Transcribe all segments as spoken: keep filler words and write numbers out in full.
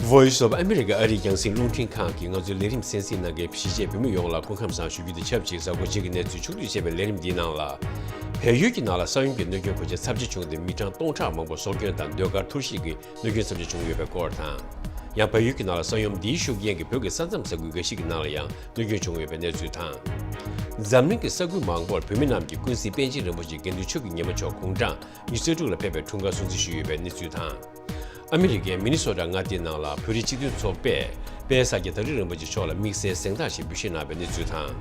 Voice of America ཨ་རིའི་རྒྱང་སྲིང་རླུང་འཕྲིན་ཁང་གིས་ང་ཚོའི་ལས་རིམ་གསན་གཟིགས་གནང་མཁན་གཞིས་བྱེས་བོད་མི་ཡོངས་ལ་སྐུ་ཁམས་བཟང་ཞུ་རྒྱུ་དང་ཆབས་ཅིག་གཟའ་འཁོར་གཅིག་གི་གནས་ཚུལ་ཕྱོགས་བསྡུས་བྱས་པའི་ལས་རིམ་འདིའི་ནང་ལ། བལ་ཡུལ་གྱི་ནང་ལ་ས་ཡོམ་གྱི་གནོད་སྐྱོན་གོད་ཆག་ཚབས་ཆེ་བྱུང་སྟེ་མི་གྲངས་སྟོང་ཕྲག་མང་པོ་སྲོག་སྐྱོན་དང་ཟློས་གར་འཐོར་ཞིག་གི་གནོད་སྐྱོན་ཚབས་ཆེ་བྱུང་ཡོད་པའི་སྐོར་དང་། ཡང་བལ་ཡུལ་གྱི་ནང་ལ་ས་ཡོམ་འདིའི་ཤུགས་རྐྱེན་གྱིས་བོད་ཀྱི་ས་མཚམས་ས་ཁུལ་འགའ་ཞིག་གི་ནང་ལ་ཡང་གནོད་སྐྱོན་བྱུང་ཡོད་པའི་གནས་ཚུལ་དང་། འཛམ་གླིང་གི་ས་ཁུལ་མང་པོར་བོད་མི་རྣམས་ཀྱིས་ཀུན་གཟིགས་པཎ་ཆེན་རིན་པོ་ཆེ་དགེ་འདུན་ཆོས་ཀྱི་ཉི་མ་མཆོག་དགུང་གྲངས་ཉི་ཤུ་རྩ་དྲུག་ལ་ཕེབས་པའི་འཁྲུངས་སྐར་སྲུང་བརྩི་ཞུས་ཡོད་པའི་གནས་ཚུལ་དང་། ཨ་མི་རི་ཀའི་མི་ནི་སོ་ཊ་མངའ་སྡེའི་ནང་ལ་བོད་རིགས་སྤྱི་མཐུན་ཚོགས་པས་དཔལ་ས་སྐྱ་བདག་ཁྲི་རིན་པོ་ཆེ་མཆོག་ལ་དམིགས་བསལ་གཟེངས་རྟགས་ཤིག་འབུལ་བཞེས་གནང་བའི་གནས་ཚུལ་དང་།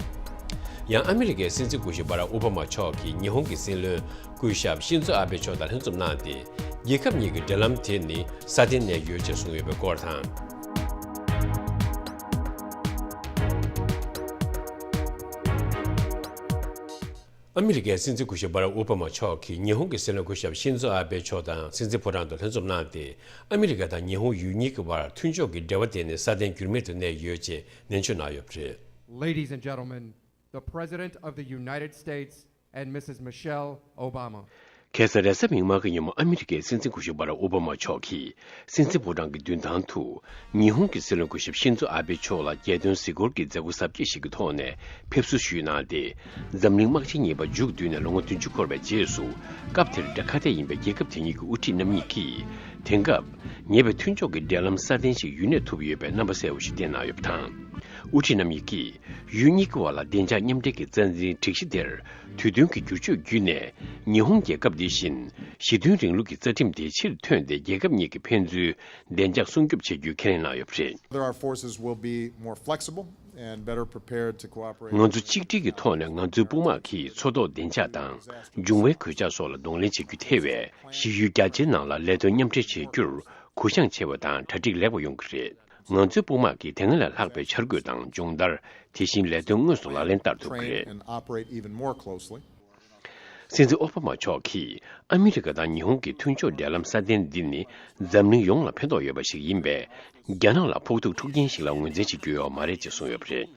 ཡང་ཨ་མི་རི་ཀའི་སྲིད་འཛིན་སྐུ་ཞབས་བྷ་རག་ཨོ་བྷ་མ་མཆོག་གིས་ཉི་ཧོང་གི་སྲིད་བློན་སྐུ་ཞབས་ཤིན་ཛོ་ཨ་བྷེ་མཆོག་དང་ལྷན་འཛོམས་གནང་སྟེ། རྒྱལ་ཁབ་གཉིས་ཀྱི་འབྲེལ་ལམ་དེ་ནི་སྲ་བརྟན་གནས་ཡོད་ཅེས་གསུངས་ཡོད་པའི་སྐོར་དང་། ཨ་མི་རི་ཀའི་སྲིད་འཛིན་སྐུ་ཞབས་བྷ་རག་ཨོ་བྷ་མ་མཆོག་གིས་ཉི་ཧོང་གི་སྲིད་བློན་སྐུ་ཞབས་ཤིན་ཛོ་ཨ་བྷེ་མཆོག་དང་སྲིད་འཛིན་ཕོ་བྲང་དུ་ལྷན་འཛོམས་གནང་སྟེ། ཨ་མི་རི་ཀ་དང་ཉི་ཧོང་ཡུལ་གཉིས་ཀྱི་དབར་མཐུན་ཕྱོགས་ཀྱི་འབྲེལ་བ་དེ་ནི་སྲ་བརྟན་འགྱུར་མེད་དུ་གནས་ཡོད་ཅེས་ནན་བརྗོད་གནང་ཡོད་པ་རེད། Ladies and gentlemen, the President of the United States and Missus Michelle Obama. ཁ་སང་རེས་གཟའ་མིག་དམར་གྱི་ཉིན་མོ་ཨ་མི་རི་ཀའི་སྲིད་འཛིན་སྐུ་ཞབས་བྷ་རག་ཨོ་བྷ་མ་མཆོག་གིས་སྲིད་འཛིན་ཕོ་བྲང་གི་མདུན་ཐང་དུ། ཉི་ཧོང་གི་སྲིད་བློན་སྐུ་ཞབས་ཤིན་ཛོ་ཨ་བྷེ་མཆོག་ལ་རྒྱལ་དོན་གཟིགས་སྐོར་གྱི་མཛད་སྒོ་གཟབ་རྒྱས་ཤིག་གི་ཐོག་ནས་ཕེབས་བསུ་ཞུས་གནང་སྟེ། འཛམ་གླིང་དམག་ཆེན་གཉིས་པ་མཇུག་བསྡུས་ནས་ལོ་ངོ་བདུན་ཅུ་འཁོར་བའི་རྗེས་སུ། སྐབས་དེར་དགྲ་ཁ་གཏད་ཡིན་པའི་རྒྱལ་ཁབ་དེ་གཉིས་ཀྱི་དབུ་ཁྲིད་རྣམ་གཉིས་ཀྱིས། དེང་སྐབས་ཉེ་བའི་མཐུན་ཕྱོགས་ཀྱི་འབྲེལ་ལམ་སྲ་བརྟན་ཞིག་ཡུན་གནས་ཐུབ་ཡོད་པའི་རྣམ་པ་གསལ་བོ་ཞིག་བསྟན་གནང་ཡོད་པ་དང་། དབུ་ཁྲིད་རྣམ་གཉིས་ཀྱིས་ཡུལ་གཉིས་ཀྱི་བར་ལ་བདེ་འཇགས་མཉམ་འབྲེལ་གྱི་རྩ་འཛིན་སྒྲིག་གཞི་དེར་དུས་མཐུན་གྱི་བསྒྱུར་བཅོས་བརྒྱུད་ནས། ཉི་ཧོང་རྒྱལ་ཁབ་འདི་བཞིན་ཞི་མཐུན་རིང་ལུགས་ཀྱི་རྩ་ཁྲིམས་དེ་ཕྱིར་ཐོན་ཏེ་རྒྱལ་ཁབ་གཉིས་ཀྱི་ཕན་ཚུན་བདེ་འཇགས་སྲུང་སྐྱོབ་བྱེད་རྒྱུའི་ཁས་ལེན་གནང་ཡོད་པ་རེད། Whether our forces will be more flexible and better prepared to cooperate. ང་ཚོ་གཅིག་སྒྲིལ་གྱི་ཐོག་ནས་ང་ཚོའི་དཔུང་དམག་གིས་མཚོ་ཐོག་བདེ་འཇགས་དང་འབྱུང་བའི་གོད་ཆག་སོགས་ལ་གདོང་ལེན་བྱེད་རྒྱུ་ཐེ་བའི་གཞི་ཡུལ་རྒྱ་ཆེའི་ནང་ལ་ལས་དོན་མཉམ་འབྲེལ་བྱེད་རྒྱུར་གུ་བཤངས་ཆེ་བ་དང་གྲ་སྒྲིག་ལེགས་པ་ཡོང་གི་རེད། ང་ཚོའི་དཔུང་དམག་གིས་དེ་སྔ་ལས་ལྷག་པའི་འཆར་འགོད་དང་སྦྱོང་བརྡར། དེ་བཞིན་ལས་དོན་དངོས་སུ་ལག་ལེན་བསྟར་ཐུབ་ཀྱི་རེད། Train and operate even more closely. སྲིད་འཛིན་ཨོ་བྷ་མ་མཆོག་གིས་ཨ་མི་རི་ཀ་དང་ཉི་ཧོང་གི་མཐུན་ཕྱོགས་འབྲེལ་ལམ་སྲ་བརྟན་འདི་ནི་འཛམ་གླིང་ཡོངས་ལ་ཕན་ཐོགས་ཡོད་པ་ཞིག་ཡིན་པས། རྒྱ་ནག་ལ་ཕོག་ཐུག་འཁྲུག་རྐྱེན་ཞིག་ལ་ངོས་འཛིན་བྱེད་རྒྱུ་ཡོད་མ་རེད་ཅེས་གསུངས་ཡོད་པ་རེད།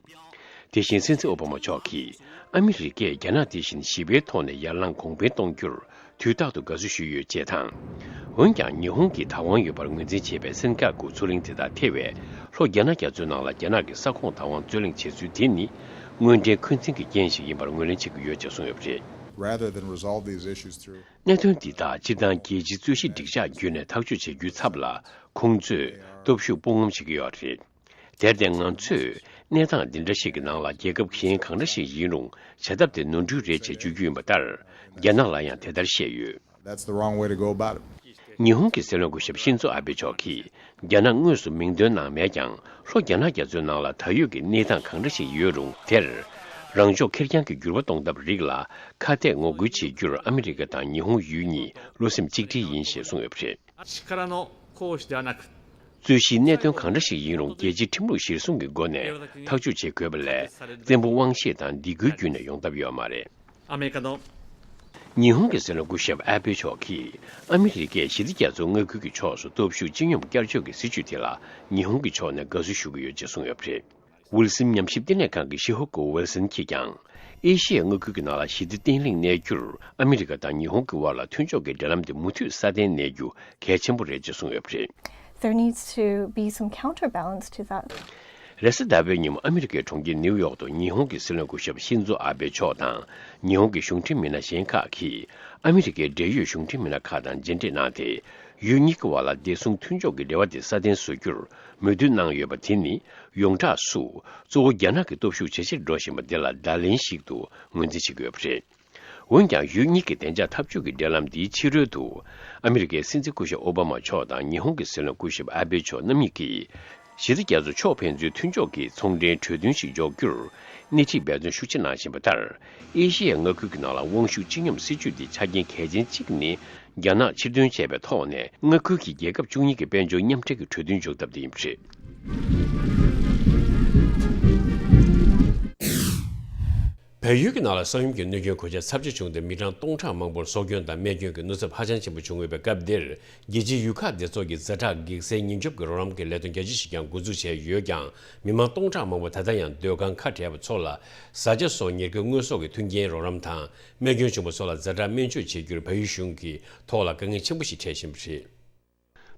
དེ་བཞིན་སྲིད་འཛིན་ཨོ་བྷ་མ་མཆོག་གིས་ཨ་མི་རི་ཀས་རྒྱ་ནག་དེ་བཞིན་ཞི་བའི་ཐོག་ནས་ཡར་ལངས་གོང་འཕེལ་གཏོང་རྒྱུར་དུས་རྟག་ཏུ་དགའ་བསུ་ཞུས་ཡོད་ཅེས་དང་། འོན་ཀྱང་ཉི་ཧོང་གིས་བདག་དབང་ཡོད་པར་ངོས་འཛིན་བྱེད་པའི་སེན་ཀ་གུ་མཚོ་གླིང་དེ་དང་ཐེ་བའི་ལྷོ་རྒྱ་ནག་རྒྱ་མཚོའི་ནང་ལ་རྒྱ་ནག་གི་ས་ཁོངས་བདག་དབང་རྩོད་གླེང་བྱེད་ཚུལ་དེ་ནི་དངོས་འབྲེལ་འཁོན་འཛིན་གྱི་རྐྱེན་ཞིག་ཡིན་པར་ངོས་ལེན་བྱེད་ཀྱི་ཡོད་ཅེས་གསུངས་ཡོད་པ་རེད། Rather than resolve these issues through གནད་དོན་འདི་དག་སྤྱིར་བཏང་རྒྱལ་སྤྱིའི་རྩོད་གཞི་སྒྲིག་འཇགས་བརྒྱུད་ནས་ཐག་གཅོད་བྱེད་རྒྱུའི་ཚབ་ལ་ཁོང་ཚོས་སྟོབས་ཤུགས་སྤོང་ངམ་བྱེད་ཀྱི་ཡོད་རེད། དེར་བརྟེན་ང་ཚོས་གནས་སྟངས་འདི་འདྲ་ཞིག་གི་ནང་ལ་རྒྱལ་ཁབ་གཞན་གང་འདྲ་ཞིག་ཡིན་རུང་བྱ་ཐབས་དེ་ནོར་འཁྲུལ་རེད་ཅེས་བརྗོད་རྒྱུ་ཡིན་པ་ལྟར། རྒྱ་ནག་ལ་ཡང་དེ་ལྟར་བཤད་ཡོད། That's the wrong way to go about it. ཉི་ཧོང་གི་སྲིད་བློན་སྐུ་ཞབས་ཤིན་ཛོ་ཨ་བྷེ་མཆོག་གིས་རྒྱ་ནག་དངོས་སུ་མིང་འདོན་གནང་མེད་ཀྱང་། ལྷོ་རྒྱ་ནག་རྒྱ་མཚོའི་ནང་ལ་ད་ཡོད་ཀྱི་གནས་སྟངས་གང་འདྲ་ཞིག་ཡོད་རུང་། དེར་རང་ཕྱོགས་ཁེར་རྐྱང་གི་འགྱུར་བ་གཏོང་ཐབས་རིགས་ལ་ཁ་གཏད་ངོ་རྒོལ་བྱེད་རྒྱུར་ཨ་མི་རི་ཀ་དང་ཉི་ཧོང་ཡུལ་གཉིས་བློ་སེམས་གཅིག་སྒྲིལ་ཡིན་ཞེས་གསུངས་ཡོད་པ་རེད། 力の行使ではなく རྩོད་གཞིའི་གནད་དོན་གང་འདྲ་ཞིག་ཡིན་རུང་རྒྱལ་སྤྱིའི་ཁྲིམས་ལུགས་གཞིར་བཟུང་གི་སྒོ་ནས་ཐག་གཅོད་བྱེད་དགོས་པ་ལས། བཙན་པོ་དབང་ཤེད་དང་སྡིགས་སྐུལ་བརྒྱུད་ནས་ཡོང་ཐབས་ཡོད་མ་རེད། アメリカの ཉི་ཧོང་གི་སྲིད་བློན་སྐུ་ཞབས་ཨ་བྷེ་མཆོག་གིས་ཨ་མི་རི་ཀས་ཞི་བདེ་རྒྱ་མཚོའི་མངའ་ཁུལ་གྱི་ཕྱོགས་སུ་སྟོབས་ཤུགས་སྤྱི་སྙོམས་བསྐྱར་བཅོས་ཀྱི་སྲིད་ཇུས་དེ་ལ་ཉི་ཧོང་གི་ཕྱོགས་ནས་དགའ་བསུ་ཞུ་གི་ཡོད་ཅེས་གསུངས་ཡོད་པ་རེད། ཝིལ་སན་ཉམས་ཞིབ་བསྟི་གནས་ཁང་གི་ཤི་ཧོ་ཀོ་ཝིལ་སན་གྱིས་ཀྱང་། ཨེ་ཤི་ཡའི་མངའ་ཁུལ་གྱི་ནང་ལ་ཞི་བདེ་བརྟན་ལྷིང་གནས་རྒྱུར་ཨ་མི་རི་ཀ་དང་ཉི་ཧོང་གི་དབར་ལ་མཐུན་ཕྱོགས་ཀྱི་འབྲེལ་ལམ་དེ་མུ་མཐུད་སྲ་བརྟན་གནས་རྒྱུ་གལ་ཆེན་པོ་རེད་ཅེས་གསུངས་ཡོད་པ་རེད། There needs to be some counterbalance to that. རེས་གཟའ་ཟླ་བའི་ཉིན་མོ་ཨ་མི་རི་ཀའི་གྲོང་ཁྱེར་ནིའུ་ཡོག་ཏུ་ཉི་ཧོང་གི་སྲིད་བློན་སྐུ་ཞབས་ཤིན་ཛོ་ཨ་བྷེ་མཆོག་དང་ཉི་ཧོང་གི་གཞུང་འབྲེལ་མི་སྣ་གཞན་ཁག་གིས་ཨ་མི་རི་ཀའི་འབྲེལ་ཡོད་གཞུང་འབྲེལ་མི་སྣ་ཁག་དང་མཇལ་འཕྲད་གནང་སྟེ། ཡུལ་གཉིས་ཀྱི་བར་ལ་བདེ་སྲུང་མཐུན་ཕྱོགས་ཀྱི་འབྲེལ་བ་དེ་སྲ་བརྟན་བཟོ་རྒྱུར་མོས་མཐུན་གནང་ཡོད་པ་དེ་ནི་ཡོངས་གྲགས་སུ་གཙོ་བོ་རྒྱ་ནག་གི་སྟོབས་ཤུགས་ཇེ་ཆེར་འགྲོ་བཞིན་པ་འདི་ལ་བརྡ་ལན་ཞིག་ཏུ་ངོས་འཛིན་བྱེད་ཀྱི་ཡོད་པ་རེད། འོན་ཀྱང་ཡུལ་གཉིས་ཀྱི་བདེ་འཇགས་འཐབ་ཕྱོགས་ཀྱི་འབྲེལ་ལམ་འདིའི་ཕྱི་རོལ་དུ། ཨ་མི་རི་ཀའི་སྲིད་འཛིན་སྐུ་ཞབས་ཨོ་བྷ་མ་མཆོག་དང་ཉི་ཧོང་གི་སྲིད་བློན་སྐུ་ཞབས་ཨ་བྷེ་མཆོག་རྣམ་གཉིས་ཀྱིས། ཞི་བདེ་རྒྱ་མཚོ་ཕྱོགས་ཕན་ཚུན་མཐུན་ཕྱོགས་ཀྱི་ཚོང་འབྲེལ་གྲོས་མཐུན་ཞིག་འཇོག་རྒྱུར་སྣེ་ཁྲིད་འབད་བརྩོན་ཤུགས་ཆེ་གནང་བཞིན་པ་ལྟར། ཨེ་ཤི་ཡའི་མངའ་ཁུལ་གྱི་ནང་ལ་དབང་ཤུགས་གཅིག་སྙོམས་སྲིད་ཇུས་འདི་ཆ་རྐྱེན་གལ་ཆེན་གཅིག་ནི། རྒྱ་ནག་ཕྱིར་འདོན་བྱས་པའི་ཐོག་ནས་མངའ་ཁུལ་གྱི་རྒྱལ་ཁབ་བཅུ་གཉིས་ཀྱི་དཔལ་འབྱོར་མཉམ་འབྲེལ་གྱི་གྲོས་མཐུན་འཇོག་ཐབས་དེ་ཡིན་པ་རེད། བལ་ཡུལ་གྱི་ནང་ལ་ས་ཡོམ་གྱི་གནོད་སྐྱོན་གོད་ཆག་ཚབས་ཆེ་བྱུང་སྟེ་མི་གྲངས་སྟོང་ཕྲག་མང་པོར་སྲོག་སྐྱོན་དང་རྨས་སྐྱོན་གྱི་གནོད་ཚབས་ཧ་ཅང་ཆེན་པོ་བྱུང་ཡོད་པའི་སྐབས་འདིར། རྒྱལ་སྤྱིའི་ཡུལ་ཁག་སྡེ་ཚོགས་ཀྱིས་ཛ་དྲག་གེགས་སེལ་ཉེན་སྐྱོབ་ཀྱི་རོགས་རམ་གྱི་ལས་དོན་རྒྱ་ཆེ་ཞིག་ཀྱང་འགོ་འཛུགས་བྱས་ཡོད་ཀྱང་། མི་མང་སྟོང་ཕྲག་མང་པོ་ད་ལྟ་ཡང་སྡོད་ཁང་ཁ་བྲལ་བ་ཚོ་ལ་བཟའ་བཅའ་སོགས་ཉེར་མཁོའི་དངོས་ཟོག་གི་མཐུན་རྐྱེན་རོགས་རམ་དང་། རྨས་སྐྱོན་བྱུང་བ་ཚོ་ལ་ཛ་དྲག་སྨན་བཅོས་བྱེད་རྒྱུར་བལ་ཡུལ་གཞུང་གིས་ཐོག་ལ་དཀའ་ངལ་ཆེན་པོ་ཞིག་འཕྲད་བཞིན་པ་རེད།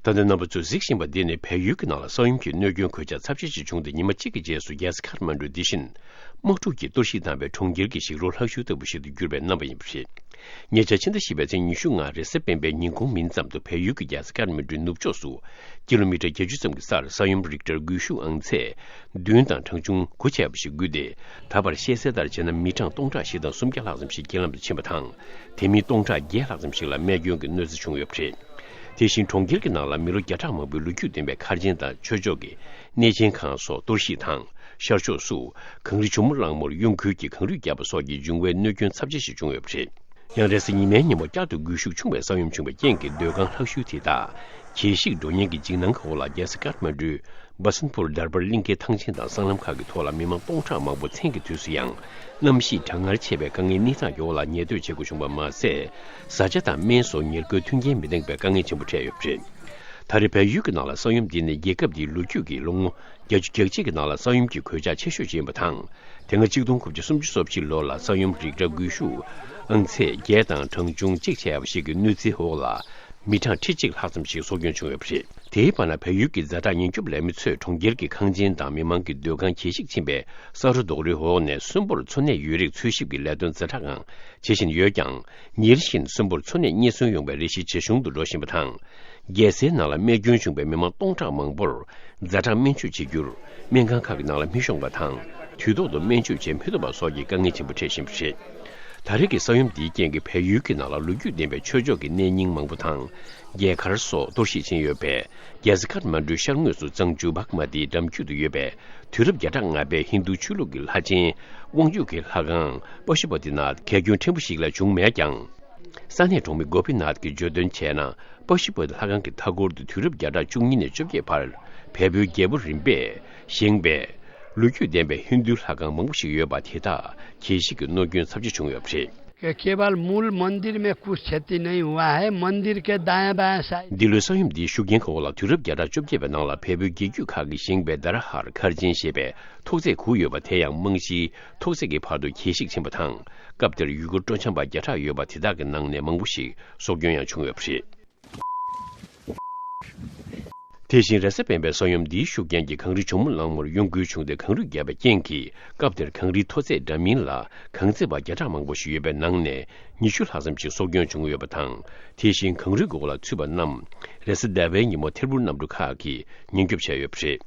ད་ ད་ལྟ་རྣམ་པ་ཚོས་གཟིགས་བཞིན་པ་འདི་ནི་བལ་ཡུལ་གྱི་ནང་ལ་ས་ཡོམ་གྱི་གནོད་སྐྱོན་གོད་ཆག་ཚབས་ཆེ་ཞིག་བྱུང་སྟེ། ཉི་མ་གཅིག་གི་རྗེས་སུ་རྒྱལ་ས་ཁཱཐ་མན་ཌུ་འདི་བཞིན་དམག་འཁྲུག་གིས་གཏོར་བཤིག་བཏང་བའི་གྲོང་ཁྱེར་གྱི་ཞིག་རོ་ལྷག་ཤུལ་ལྟ་བུ་ཞིག་ཏུ་གྱུར་པའི་རྣམ་པ་ཡིན་པ་རེད། ཉེ་ཆར་ཕྱི་ཟླ་བཞི་པའི་ཚེས་ཉི་ཤུ་ལྔ་རེས་གཟའ་སྤེན་པའི་ཉིན་གུང་མིན་ཙམ་དུ་བལ་ཡུལ་གྱི་རྒྱལ་ས་ཀཱཐ་མན་ཌུའི་ནུབ་ཕྱོགས་སུ་ཀི་ལོ་མི་ཊར་བརྒྱད་ཅུ་ཙམ་གྱི་སར་ས་ཡོམ་རིག་ཊར་སྒུལ་ཤུགས་ཨང་ཚད་བདུན་དང་གྲངས་ཆུང་དགུ་བྱས་པ་ཞིག་བརྒྱུད་དེ། ད་བར་ཤེས་གསལ་ལྟར་བྱས་ན། མི་གྲངས་སྟོང་ཕྲག་བཞི་དང་སུམ་བརྒྱ་ལྷག་ཙམ་ཞིག་རྐྱེན་ལམ་དུ་ཕྱིན་པ་དང་། དེ་མིན་སྟོང་ཕྲག་བརྒྱད་ལྷག་ཙམ་ཞིག་ལ་རྨས་སྐྱོན་གྱི་གནོད་འཚེ་བྱུང་ཡོད་པ་རེད། དེ་བཞིན་གྲོང་ཁྱེར་གྱི་ནང་ལ་མི་ལོ་བརྒྱ་ཕྲག་མང་པོའི་ལོ་རྒྱུས་ལྡན་པའི་མཁར་ཆེན་དང་ཆོས་ཕྱོགས་ཀྱི་གནས་ཆེན་ཁག་སོགས་གཏོར་བཤིག་དང་། ཤར་ཕྱོགས་སུ་གངས་རི་ཇོ་མོ་གླང་མོར་གཡོ་འགུལ་གྱིས་གངས་རུད་བརྒྱབ་པ་སོགས་ཀྱི་འབྱུང་བའི་གནོད་སྐྱོན་ཚབས་ཆེ་ཞིག་བྱུང་ཡོད་པ་རེད། ཡང་རེས་གཟའ་ཉི་མའི་ཉིན་མོ་བསྐྱར་དུ་སྒུལ་ཤུགས་ཆུང་བའི་ས་ཡོམ་བྱུང་བའི་རྐྱེན་གྱིས་སྡོད་ཁང་ལྷག་ཤུལ་དེ་དག་གྱེས་ཤིག་འགྲོ་ཉེན་གྱི་འཇིགས་སྣང་གི་འོག་ལ། རྒྱལ་ས་ཀཱཐ་མན་ཌུའི་བ་སན་པུར་དར་པར་གླིང་ཁའི་ཐང་ཆེན་དང་སྲང་ལམ་ཁག་གི་ཐོག་ལ་མི་མང་སྟོང་ཕྲག་མང་པོ་མཚན་གྱི་དུས་སུ་ཡང་གནམ་གཤིས་གྲང་ངར་ཆེ་བའི་དཀའ་ངལ་སྣེ་ཐག་གི་འོག་ལ་ཉལ་སྡོད་བྱེད་དགོས་བྱུང་བ་མ་ཟད། བཟའ་བཅའ་དང་སྨན་སོགས་ཉེར་མཁོའི་མཐུན་རྐྱེན་མི་ལྡན་པའི་དཀའ་ངལ་ཆེན་པོ་འཕྲད་ཡོད་པ་རེད། ད་རེས་བལ་ཡུལ་གྱི་ནང་ལ་ས་ཡོམ་འདི་ནི་རྒྱལ་ཁབ་འདིའི་ལོ་རྒྱུས་ཀྱི་ལོ་ངོ་བརྒྱད་ཅུ་གྱ་གཅིག་གི་ནང་ལ་ས་ཡོམ་གྱི་གོད་ཆག་ཆེ་ཤོས་ཤིག་ཡིན་པ་དང་། དེ་སྔ་ཆིག་སྟོང་དགུ་བརྒྱ་སུམ་ཅུ་སོ་བཞི་ལོ་ལ་ས་ཡོམ་རིག་ཊར་སྒུལ་ཤུགས་ཨང་ཚད་བརྒྱད་དང་གྲངས་ཆུང་གཅིག་བྱས་པ་ཞིག་གི་གནོད་འཚེའི་འོག་ལ་མི་གྲངས་ཁྲི་གཅིག་ལྷག་ཙམ་ཞིག་སྲོག་སྐྱོན་བྱུང་ཡོད་པ་རེད། དེའི་བར་ན་བལ་ཡུལ་གྱི་ཛ་དྲག་ཉེན་སྐྱོབ་ལས་མི་ཚོས་གྲོང་ཁྱེར་གྱི་ཁང་ཆེན་དང་མི་མང་གི་སྡོད་ཁང་གྱེས་ཤིག་ཕྱིན་པའི་ས་རོ་རྡོག་རོལ་འོག་ནས་གསོན་པོར་འཚོ་གནས་ཡོད་རིགས་འཚོལ་ཞིབ་ཀྱི་ལས་དོན་ཛ་དྲག་ངང་བྱེད་བཞིན་ཡོད་ཀྱང་། ཉིན་རེ་བཞིན་གསོན་པོར་འཚོ་གནས་རྙེད་སོན་ཡོང་བའི་རེ་ཞིག་ཇེ་ཆུང་དུ་འགྲོ་བཞིན་པ་དང་། རྒྱལ་སའི་ནང་ལ་རྨས་སྐྱོན་བྱུང་བའི་མི་མང་སྟོང་ཕྲག་མང་པོར་ཛ་དྲག་སྨན་བཅོས་བྱེད་རྒྱུར་སྨན་ཁང་ཁག་གི་ནང་ལ་མི་ཤོང་པ་དང་། དུས་ཐོག་ཏུ་སྨན་བཅོས་བྱེད་མི་ཐུབ་པ་སོགས་ཀྱི་དཀའ་ངལ་ཆེན་པོ་འཕྲད་བཞིན་པ་རེད། ད་རེས་ཀྱི་ས་ཡོམ་འདིའི་རྐྱེན་གྱིས་བལ་ཡུལ་གྱི་ནང་ལ་ལོ་རྒྱུས་ལྡན་པའི་ཆོས་ཕྱོགས་ཀྱི་གནས་རྙིང་མང་པོ་དང་། རྒྱལ་མཁར་སོགས་གཏོར་བཤིག་ཕྱིན་ཡོད་པས། རྒྱལ་ས་ཀཱཐ་མན་ཌུའི་ཤར་ངོས་སུ་གཙང་ཆུ་བྷག་མ་ཏིའི་འགྲམ་རྒྱུད་དུ་ཡོད་པའི་དུས་རབས་བརྒྱ་ཕྲག་ལྔ་པའི་ཧིན་རྡུ་ཆོས་ལུགས་ཀྱི་ལྷ་ཆེན་དབང་ཕྱུག་གི་ལྷ་ཁང་པ་ཤུ་པ་ཏི་ནཱཐ་གྱ་སྐྱོན་ཕྲན་བུ་ཞིག་ལས་བྱུང་མེད་ཀྱང་། ས་གནས་གྲོང་མི་གོ་པི་ནཱཐ་ཀྱིས་བརྗོད་དོན་བྱས་ན། པ་ཤུ་པ་ཏི་ལྷ་ཁང་གི་མཐའ་འཁོར་དུ་དུས་རབས་བརྒྱ་ཕྲག་བཅུ་གཉིས་ནས་བཅོ་བརྒྱད་བར་བལ་པོའི་རྒྱལ་པོ་རིམ་པས་བཞེངས་པའི་ལོ་རྒྱུས་ལྡན་པའི་ཧིན་རྡུའི་ལྷ་ཁང་མང་པོ་ཞིག་ཡོད་པ་དེ་དག་གྱེས་ཤིག་གི་གནོད་སྐྱོན་ཚབས་ཆེ་བྱུང་ཡོད་པ་རེད། कि केवल मूल मंदिर में कुछ क्षति नहीं हुआ है, मंदिर के दाएं बाएं साइड। འདི་ལོའི་ས་ཡོམ་འདིའི་ཤུགས་རྐྱེན་འོག་ལ་དུས་རབས་བརྒྱ་ཕྲག་བཅོ་བརྒྱད་པའི་ནང་ལ་བལ་པོའི་རྒྱལ་རྒྱུད་ཁག་གིས་བཞེངས་པའི་དྷ་ར་ཧར་མཁར་ཆེན་ཞེས་པའི་ཐོག་བརྩེགས་དགུ་ཡོད་པ་དེ་ཡང་རྨང་གཞིའི་ཐོག་བརྩེགས་ཀྱི་བར་དུ་གྱེས་ཤིག་ཕྱིན་པ་དང་། སྐབས་དེར་ཡུལ་སྐོར་སྤྲོ་འཆམ་པ་བརྒྱ་ཕྲག་ཡོད་པ་དེ་དག་གི་ནང་ནས་མང་པོ་ཞིག་སྲོག་སྐྱོན་ཡང་བྱུང་ཡོད་པ་རེད། དེ་བཞིན་རེས་གཟའ་སྤེན་པའི་ས་ཡོམ་འདིའི་ཤུགས་རྐྱེན་གྱིས་གངས་རི་ཇོ་མོ་གླང་མོར་གཡོ་འགུལ་བྱུང་སྟེ། གངས་རུད་བརྒྱབ་པའི་རྐྱེན་གྱིས་སྐབས་དེར་གངས་རིའི་མཐོ་ཚད་འདྲ་མིན་ལ་གངས་བརྩེགས་པ་བརྒྱ་ཕྲག་མང་པོ་ཞིག་ཡོད་པའི་ནང་ནས་ཉི་ཤུ་ལྷག་ཙམ་ཞིག་སྲོག་སྐྱོན་བྱུང་ཡོད་པ་དང་། དེ་བཞིན་གངས་རུད་འོག་ལ་ཚུད་པ་རྣམས་རེས་གཟའ་ཟླ་བའི་ཉིན་མོ་ཐད་འཕུར་གནམ་གྲུ་ཁག་གིས་ཉེན་སྐྱོབ་བྱས་ཡོད་པ་རེད།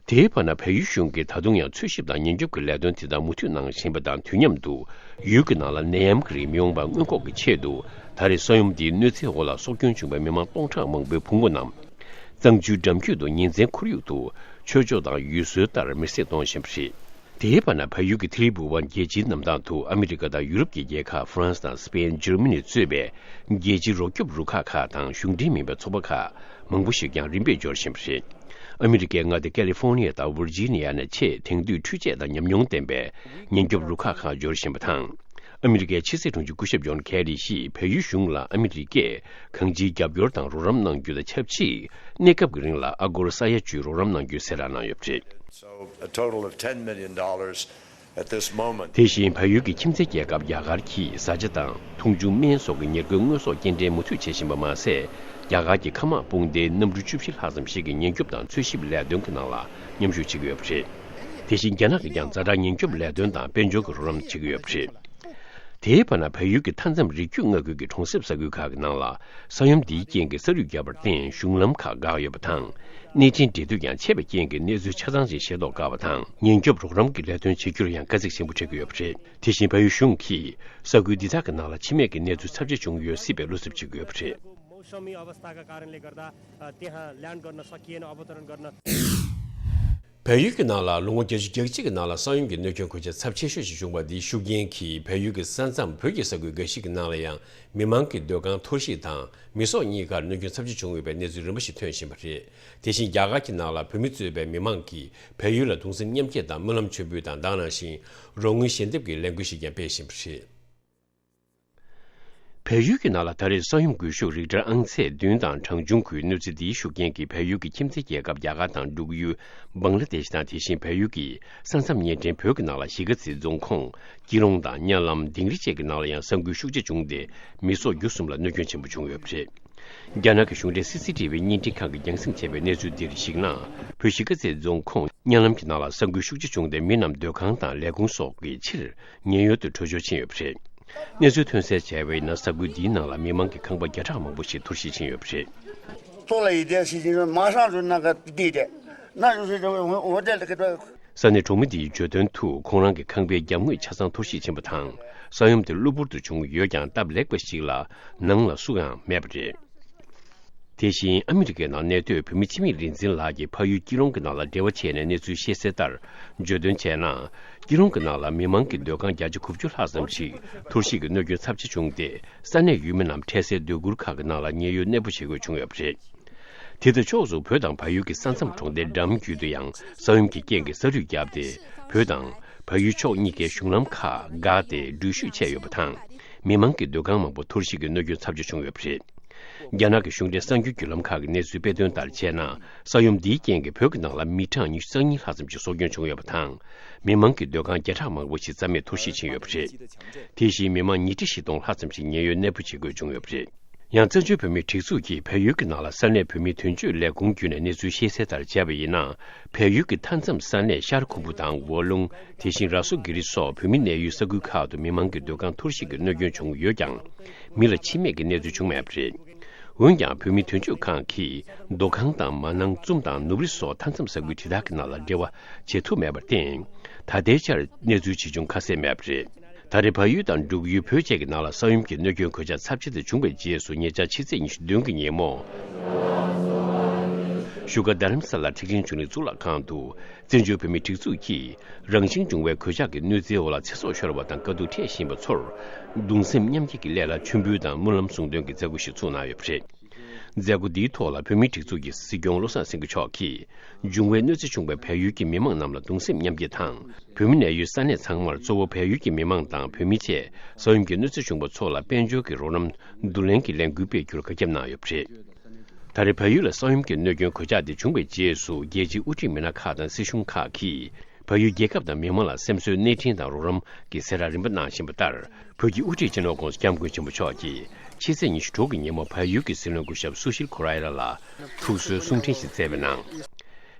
དེའི་བར་ན་བལ་ཡུལ་གཞུང་གིས་ད་དུང་ཡང་འཚོལ་ཞིབ་དང་ཉེན་སྐྱོབ་ཀྱི་ལས་དོན་དེ་དག་མུ་མཐུད་གནང་བཞིན་པ་དང་། དུས་མཉམ་དུ་ཡུལ་གྱི་ནང་ལ་ནད་ཡམས་ཀྱི་རིགས་མི་འོང་བ་སྔོན་འགོག་གི་ཆེད་དུ། ད་རེས་ས་ཡོམ་འདིའི་གནོད་འཚེའི་འོག་ལ་སྲོག་སྐྱོན་བྱུང་བའི་མི་མང་སྟོང་ཕྲག་མང་པོའི་ཕུང་པོ་རྣམས་གཙང་ཆུའི་འགྲམ་རྒྱུད་དུ་ཉིན་མཚན་ཁོར་ཡུག་ཏུ་ཆོས་ཕྱོགས་དང་ཡུལ་སྲོལ་ལྟར་མེར་སྲེག་གཏོང་བཞིན་པ་རེད། དེའི་བར་ན་བལ་ཡུལ་གྱི་ཐི་ལི་བུ་ཝན་རྒྱལ་སྤྱིའི་གནམ་ཐང་དུ་ཨ་མི་རི་ཀ་དང་ཡུ་རོབ་ཀྱི་རྒྱལ་ཁག་ཧྥ་རན་སི་དང་སི་པེན། འཇར་མ་ནི་གཙོས་པའི་རྒྱལ་སྤྱིའི་རོགས་སྐྱོབ་རུ་ཁག་ཁག་དང་གཞུང་འབྲེལ་མིན་པའི་ཚོགས་པ་ཁག་མང་པོ་ཞིག་ཀྱང་རིམ་པས་འབྱོར་བཞིན་པ་རེད། ཨ་མི་རི་ཀའི་མངའ་སྡེ་ཀ་ལི་ཧྥོ་ནི་ཡ་དང་ཝིར་ཇི་ནི་ཡ་ནས་ཆེས་དེང་དུས་འཕྲུལ་ཆས་དང་ཉམས་མྱོང་ལྡན་པའི་ཉེན་སྐྱོབ་རུ་ཁག་ཁག་འབྱོར་བཞིན་པ་དང་། ཨ་མི་རི་ཀའི་ཕྱི་སྲིད་དྲུང་ཆེ་སྐུ་ཞབས་ཇོན་ཁེ་རི་ཡིས་བལ་ཡུལ་གཞུང་ལ་ཨ་མི་རི་ཀས་གང་ཅིའི་རྒྱབ་སྐྱོར་དང་རོགས་རམ་གནང་རྒྱུ་དང་ཆབས་ཅིག་གནས་སྐབས་ཀྱི་རིང་ལ་ཨ་སྒོར་ས་ཡ་བཅུའི་རོགས་རམ་གནང་རྒྱུའི་གསལ་བསྒྲགས་གནང་ཡོད་པ་རེད། So, a total of ten million dollars at this moment. དེ་བཞིན་བལ་ཡུལ་གྱི་ཁྱིམ་མཚེས་རྒྱལ་ཁབ་རྒྱ་གར་གྱིས་བཟའ་བཅའ་དང་འཐུང་ཆུ། སྨན་སོགས་ཀྱི་ཉེར་མཁོའི་དངོས་ཟོག་སྐྱེལ་འདྲེན་མུ་མཐུད་བྱེད་བཞིན་པ་མ་ཟད། རྒྱ་གར་གྱི་མཁའ་དམག་དཔུང་སྡེའི་གནམ་གྲུ་བཅུ་བཞི་ལྷག་ཙམ་ཞིག་གིས་ཉེན་སྐྱོབ་དང་འཚོལ་ཞིབ་ལས་དོན་གྱི་ནང་ལ་མཉམ་ཞུགས་བྱེད་ཀྱི་ཡོད་པ་རེད། དེ་བཞིན་རྒྱ་ནག་གིས་ཀྱང་ཛ་དྲག་ཉེན་སྐྱོབ་ལས་དོན་དང་དཔལ་འབྱོར་གྱི་རོགས་རམ་བྱེད་ཀྱི་ཡོད་པ་རེད། དེའི་བར་ན་བལ་ཡུལ་གྱི་མཐའ་མཚམས་རི་རྒྱུད་མངའ་ཁུལ་གྱི་གྲོང་གསེབ་ས་ཁུལ་ཁག་གི་ནང་ལ་ས་ཡོམ་འདིའི་རྐྱེན་གྱིས་ས་རུད་བརྒྱབ་པར་བརྟེན་གཞུང་ལམ་ཁག་འགག་ཡོད་པ་དང་། གནས་ཆེན་འབྲེལ་མཐུད་ཀྱང་ཆད་པའི་རྐྱེན་གྱིས་གནས་ཚུལ་ཆ་ཚང་ཞིག་ཤེས་རྟོགས་དཀའ་བ་དང་། ཉེན་སྐྱོབ་རོགས་རམ་གྱི་ལས་དོན་བྱེད་རྒྱུར་ཡང་དཀའ་ཚེགས་ཆེན་པོ་འཕྲད་ཀྱི་ཡོད་པ་རེད། དེ་བཞིན་བལ་ཡུལ་གཞུང་གིས་ས་ཁུལ་འདི་དག་གི་ནང་ལ་འཆི་རྨས་ཀྱི་གནས་ཚུལ་ཚབས་ཆེ་བྱུང་ཡོད་སྲིད་པའི་བློ་འཚབ་བྱེད་ཀྱི་ཡོད་པ་རེད། मौसमी अवस्थाका कारणले गर्दा, अ, त्यहाँ ल्यान्ड गर्न सकिएन, अवतरण गर्न। བལ་ཡུལ་གྱི་ནང་ལ་ལོ་ངོ་བརྒྱད་ཅུ་གྱ་གཅིག་གི་ནང་ལ་ས་ཡོམ་གྱི་གནོད་སྐྱོན་གོད་ཆག་ཚབས་ཆེ་ཤོས་ཤིག་བྱུང་བ་འདིའི་ཤུགས་རྐྱེན་གྱིས་བལ་ཡུལ་གྱི་ས་མཚམས་བོད་ཀྱི་ས་ཁུལ་འགའ་ཞིག་གི་ནང་ལ་ཡང་མི་མང་གི་སྡོད་ཁང་འཐོར་བཤིག་དང་མི་སྲོག་གཉིས་ཀར་གནོད་སྐྱོན་ཚབས་ཆེ་བྱུང་ཡོད་པའི་གནས་ཚུལ་རིམ་པ་ཞིག་ཐོན་བཞིན་པ་རེད། དེ་བཞིན་རྒྱ་གར་གྱི་ནང་ལ་བོད་མི་གཙོས་པའི་མི་མང་གིས་བལ་ཡུལ་ལ་གདུང་སེམས་མཉམ་སྐྱེད་དང་སྨོན་ལམ་མཆོད་འབུལ་དང་། ད་ག་ནང་བཞིན་རོགས་དངུལ་ཞལ་འདེབས་ཀྱི་ལས་འགུལ་ཞིག་ཀྱང་སྤེལ་བཞིན་པ་རེད། བལ་ཡུལ་གྱི་ནང་ལ་ད་རེས་ས་ཡོམ་འགུལ་ཤུགས་རིག་ཊར་ཨང་ཚད་བདུན་དང་གྲངས་ཆུང་གི་གནོད་འཚེ་འདིའི་ཤུགས་རྐྱེན་གྱིས་བལ་ཡུལ་གྱི་ཁྱིམ་མཚེས་རྒྱལ་ཁབ་རྒྱ་གར་དང་འབྲུག་ཡུལ། བང་ལ་དེཤ་དང་། དེ་བཞིན་བལ་ཡུལ་གྱི་ས་མཚམས་བརྙན་འཕྲིན་བོད་ཀྱི་ནང་ལ་གཞིས་ཀ་རྩེ་རྫོང་ཁོངས་སྐྱིད་གྲོང་དང་གཉའ་ལམ། དིང་རི་བཅས་ཀྱི་ནང་ལ་ཡང་ས་འགུལ་ཤུགས་ཆེ་བྱུང་སྟེ། མི་སོགས་རྒྱུ་གསུམ་ལ་གནོད་སྐྱོན་ཆེན་པོ་བྱུང་ཡོད་པ་རེད། རྒྱ་ནག་གི་གཞུང་འབྲེལ་སི་སི་ཊི་བི་བརྙན་འཕྲིན་ཁང་གིས་རྒྱང་སྲིང་བྱས་པའི་གནས་ཚུལ་འདིར་གཞིགས་ན། བོད་གཞིས་ཀ་རྩེ་རྫོང་ཁོངས་གཉའ་ལམ་གྱི་ནང་ལ་ས་འགུལ་ཤུགས་ཆེ་བྱུང་སྟེ། མི་རྣམས་སྡོད་ཁང་དང་ལས་ཁུངས་སོགས་ཀྱི་ཕྱིར་ཉེན་གཡོལ་དུ་བྲོས་བྱོལ་ཕྱིན་ཡོད་པ་རེད། གནས་ཚུལ་ཐོན་གསལ་བྱས་པ་ཡིན་ན། ས་ཁུལ་འདིའི་ནང་ལ་མི་མང་གི་ཁང་པ་བརྒྱ་ཕྲག་མང་པོ་ཞིག་འཐོར་ཞིག་ཕྱིན་ཡོད་པ་རེད། 做了一件事情，马上就那个地的，那就是我我在那个 ས་གནས་གྲོང་མི་འདིའི་བརྗོད་དོན་དུ། ཁོང་རང་གི་ཁང་པའི་རྒྱབ་ངོས་ཆ་ཚང་འཐོར་ཞིག་ཕྱིན་པ་དང་། ས་ཡོམ་དེ་གློ་བུར་དུ་བྱུང་ཡོད་ཀྱང་། སྟབས་ལེགས་པ་ཞིག་ལ་ནང་ལ་སུ་ཡང་མེད་པ་རེད། དེ་བཞིན་ཨ་མི་རི་ཀའི་ནང་གནས་སྡོད་བོད་མི་འཆི་མེད་རིག་འཛིན་ལགས་ཀྱིས་ཕ་ཡུལ་སྐྱིད་གྲོང་གི་ནང་ལ་འབྲེལ་བ་བྱས་ནས་གནས་ཚུལ་ཤེས་གསལ་ལྟར། བརྗོད་དོན་བྱས་ན། སྐྱིད་གྲོང་གི་ནང་ལ་མི་མང་གི་སྡོད་ཁང་བརྒྱ་ཆ་དགུ་བཅུ་ལྷག་ཙམ་ཞིག་འཐོར་ཞིག་གི་གནོད་སྐྱོན་ཚབས་ཆེ་བྱུང་སྟེ། ས་གནས་ཡུལ་མི་རྣམས་འཕྲལ་སེལ་སྡོད་གུར་ཁག་གི་ནང་ལ་ཉེན་གཡོལ་གནས་སྤོ་བྱེད་དགོས་བྱུང་ཡོད་པ་རེད། དེ་དང་ཕྱོགས་སུ། བོད་དང་བལ་ཡུལ་གྱི་ས་མཚམས་གྲོང་རྡལ་འགྲམ་རྒྱུད་དུ་ཡང་ས་ཡོམ་གྱི་རྐྱེན་གྱིས་ས་རུད་བརྒྱབ་སྟེ། བོད་དང་བལ་ཡུལ་ཕྱོགས་གཉིས་ཀའི་གཞུང་ལམ་ཁག་འགག་སྟེ་འགྲུལ་བཞུད་ཆད་ཡོད་པ་དང་། མི་མང་གི་སྡོད་ཁང་མང་པོ་འཐོར་ཞིག་གི་གནོད་སྐྱོན་ཚབས་ཆེ་བྱུང་ཡོད་པ་རེད། རྒྱ་ནག་གི་གཞུང་འབྲེལ་གསར་འགྱུར་བརྒྱུད་ལམ་ཁག་གིས་གནས་ཚུལ་སྤེལ་དོན་ལྟར་བྱས་ན། ས་ཡོམ་འདིའི་རྐྱེན་གྱིས་བོད་ཀྱི་ནང་ལ་མི་གྲངས་ཉི་ཤུ་རྩ་གཉིས་ལྷག་ཙམ་ཞིག་སྲོག་སྐྱོན་བྱུང་ཡོད་པ་དང་། མི་མང་གི་སྡོད་ཁང་བརྒྱ་ཕྲག་མང་པོ་ཞིག་རྩ་མེད་འཐོར་ཞིག་ཕྱིན་ཡོད་པ་རེད། དེ་བཞིན་མི་མང་ཉིས་ཁྲི་བཞི་སྟོང་ལྷག་ཙམ་ཞིག་ཉེན་གཡོལ་གནས་སྤོ་བྱེད་དགོས་བྱུང་ཡོད་པ་རེད། ཡང་བཙན་བྱོལ་བོད་མིའི་སྒྲིག་འཛུགས་ཀྱིས་བལ་ཡུལ་གྱི་ནང་ལ་ས་གནས་བོད་མིའི་དོན་གཅོད་ལས་ཁུངས་བརྒྱུད་ནས་གནས་ཚུལ་ཤེས་གསལ་ལྟར་བྱས་པ་ཡིན་ན། བལ་ཡུལ་གྱི་མཐའ་མཚམས་ས་གནས་ཤར་ཁུམ་བུ་དང་ཝོ་ལུང་། དེ་བཞིན་ར་སོ་གྷི་རི་སོགས་བོད་མི་གནས་ཡུལ་ས་ཁུལ་ཁག་ཏུ་མི་མང་གི་སྡོད་ཁང་འཐོར་ཞིག་གི་གནོད་སྐྱོན་བྱུང་ཡོད་ཀྱང་། མི་ལ་འཆི་རྨས་ཀྱི་གནས་ཚུལ་བྱུང་མེད་པ་རེད། འོན་ཀྱང་། བོད་མིའི་དོན་གཅོད་ཁང་གིས་མདོ་ཁམས་དང་མ་ནང་། ཙུམ་དང་ནུབ་རི་སོགས་མཐའ་མཚམས་ས་ཁུལ་དེ་དག་གི་ནང་ལ་འབྲེལ་བ་བྱེད་ཐུབ་མེད་པར་བརྟེན། ད་ལྟའི་ཆར་གནས་ཚུལ་ཇི་བྱུང་ཁ་གསལ་མེད་པ་རེད། ད་རེས་བལ་ཡུལ་དང་འབྲུག་ཡུལ་བོད་བཅས་ཀྱི་ནང་ལ་ས་ཡོམ་གྱི་གནོད་སྐྱོན་གོད་ཆག་ཚབས་ཆེ་དེ་བྱུང་བའི་རྗེས་སུ། ཉེ་ཆར་ཕྱི་ཚེས་ཉི་ཤུ་བདུན་གྱི་ཉིན་མོ། བཞུགས་སྒར་རྡ་རམ་ས་ལ་ཁྲི་ཀླིང་ཆོས་གླིང་གཙུག་ལག་ཁང་དུ། བཙན་བྱོལ་བོད་མིའི་སྒྲིག་འཛུགས་ཀྱིས་རང་བཞིན་བྱུང་བའི་གོད་ཆག་གི་གནོད་འཚེའི་འོག་ལ་ཚེ་སྲོག་ཤོར་བ་དང་དཀའ་སྡུག་འཕྲད་བཞིན་པ་ཚོར་གདུང་སེམས་མཉམ་སྐྱེད་ཀྱི་སླད་ལ། མཆོད་འབུལ་དང་སྨོན་ལམ་གསུང་འདོན་གྱི་མཛད་སྒོ་ཞིག་ཚུགས་གནང་ཡོད་པ་རེད། མཛད་སྒོ་འདིའི་ཐོག་ལ་བོད་མིའི་སྒྲིག་འཛུགས་ཀྱི་སྲིད་སྐྱོང་བློ་བཟང་སེང་གེ་མཆོག་གིས། འབྱུང་བའི་གནོད་འཚེ་བྱུང་བའི་བལ་ཡུལ་གྱི་མི་མང་རྣམས་ལ་གདུང་སེམས་མཉམ་སྐྱེད་དང་། བོད་མི་གནས་ཡུལ་ས་གནས་ཚང་མར། གཙོ་བོ་བལ་ཡུལ་གྱི་མི་མང་དང་བོད་མི་བཅས་ས་ཡོམ་གྱི་གནོད་འཚེ་བྱུང་བ་ཚོ་ལ་དཔལ་འབྱོར་གྱི་རོགས་རམ་བསྡུ་ལེན་གྱི་ལས་འགུལ་སྤེལ་རྒྱུར་བཀའ་ཁྱབ་གནང་ཡོད་པ་རེད། ད་རེས་བལ་ཡུལ་ལ་ས་ཡོམ་གྱི་གནོད་སྐྱོན་གོད་ཆག་དེ་བྱུང་བའི་རྗེས་སུ། རྒྱལ་སྤྱིའི་དབུ་ཁྲིད་མི་སྣ་ཁག་དང་སྲིད་གཞུང་ཁག་གིས། བལ་ཡུལ་རྒྱལ་ཁབ་དང་མི་མང་ལ་སེམས་གསོའི་སྣེ་ཁྲིད་དང་རོགས་རམ་གྱི་གསལ་བསྒྲགས་རིམ་པ་གནང་བཞིན་པ་ལྟར། བོད་ཀྱི་དབུ་ཁྲིད་སྤྱི་ནོར་༸གོང་ས་༸སྐྱབས་མགོན་ཆེན་པོ་མཆོག་གིས་ཕྱི་ཚེས་ཉི་ཤུ་དྲུག་གི་ཉིན་མོ་བལ་ཡུལ་གྱི་སྲིད་བློན་སྐུ་ཞབས་སུ་ཤིལ་ཁོ་ར་ཡེ་ར་ལ་ཐུགས་གསོའི་གསུང་འཕྲིན་ཞིག་སྩལ་བའི་ནང་།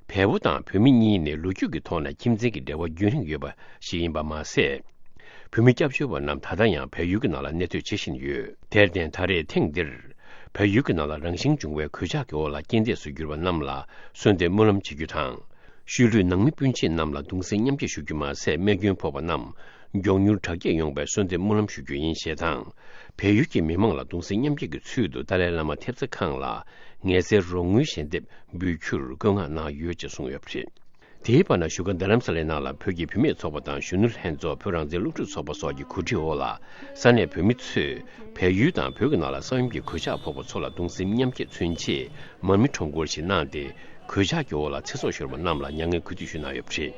བལ་པོ་དང་བོད་མི་གཉིས་ནི་ལོ་རྒྱུས་ཀྱི་ཐོག་ནས་ཁྱིམ་མཚེས་ཀྱི་འབྲེལ་བ་རྒྱུན་རིང་ཡོད་པ་ཞིག་ཡིན་པ་མ་ཟད། བོད་མི་སྐྱབས་བཅོལ་བ་རྣམས་ད་ལྟ་ཡང་བལ་ཡུལ་གྱི་ནང་ལ་གནས་སྡོད་བྱེད་བཞིན་ཡོད། དེར་བརྟེན། ད་རེས་ཐེངས་འདིར་བལ་ཡུལ་གྱི་ནང་ལ་རང་བཞིན་བྱུང་བའི་གོད་ཆག་གི་འོག་ལ་རྐྱེན་འདས་སུ་གྱུར་པ་རྣམས་ལ་གསོལ་འདེབས་སྨོན་ལམ་བྱེད་རྒྱུ་དང་། ཤུལ་ལུས་ནང་མི་སྤུན་མཆེད་རྣམས་ལ་གདུང་སེམས་མཉམ་སྐྱེད་ཞུ་རྒྱུ་མ་ཟད། རྨས་སྐྱོན་ཕོག་པ་རྣམས་མགྱོགས་མྱུར་དྲག་སྐྱེད་ཡོང་བའི་གསོལ་འདེབས་སྨོན་ལམ་ཞུ་རྒྱུ་ཡིན་ཞེས་དང་། བལ་ཡུལ་གྱི་མི་མང་ལ་གདུང་སེམས་མཉམ་སྐྱེད་ཀྱི་ཚུལ་དུ་ཏཱ་ལའི་བླ་མ་ཐེབས་རྩ་ཁང་ལ་ངལ་སེལ་རོགས་དངུལ་ཞལ་འདེབས་འབུལ་རྒྱུར་བཀོད་མངགས་གནང་ཡོད་ཅེས་གསུངས་ཡོད་པ་རེད། དེའི་བར་ན། བཞུགས་སྒར་རྡ་རམ་ས་ལའི་ནང་ལ་བོད་ཀྱི་བུད་མེད་ཚོགས་པ་དང་གཞོན་ནུ་ལྷན་ཚོགས། བོད་རང་བཙན་སློབ་ཕྲུག་ཚོགས་པ་སོགས་ཀྱི་གོ་སྒྲིག་འོག་ལ། ས་གནས་བོད་མི་ཚོས་བལ་ཡུལ་དང་བོད་ཀྱི་ནང་ལ་ས་ཡོམ་གྱི་གོད་ཆག་ཕོག་པ་ཚོ་ལ་གདུང་སེམས་མཉམ་སྐྱེད་མཚོན་ཆེད། མར་མེ་ཁྲོམ་སྐོར་ཞིག་གནང་སྟེ། གོད་ཆག་གི་འོག་ལ་ཚེ་སྲོག་ཤོར་བ་རྣམས་ལ་མྱ་ངན་གུས་འདུད་ཞུ་གནང་ཡོད་པ་རེད།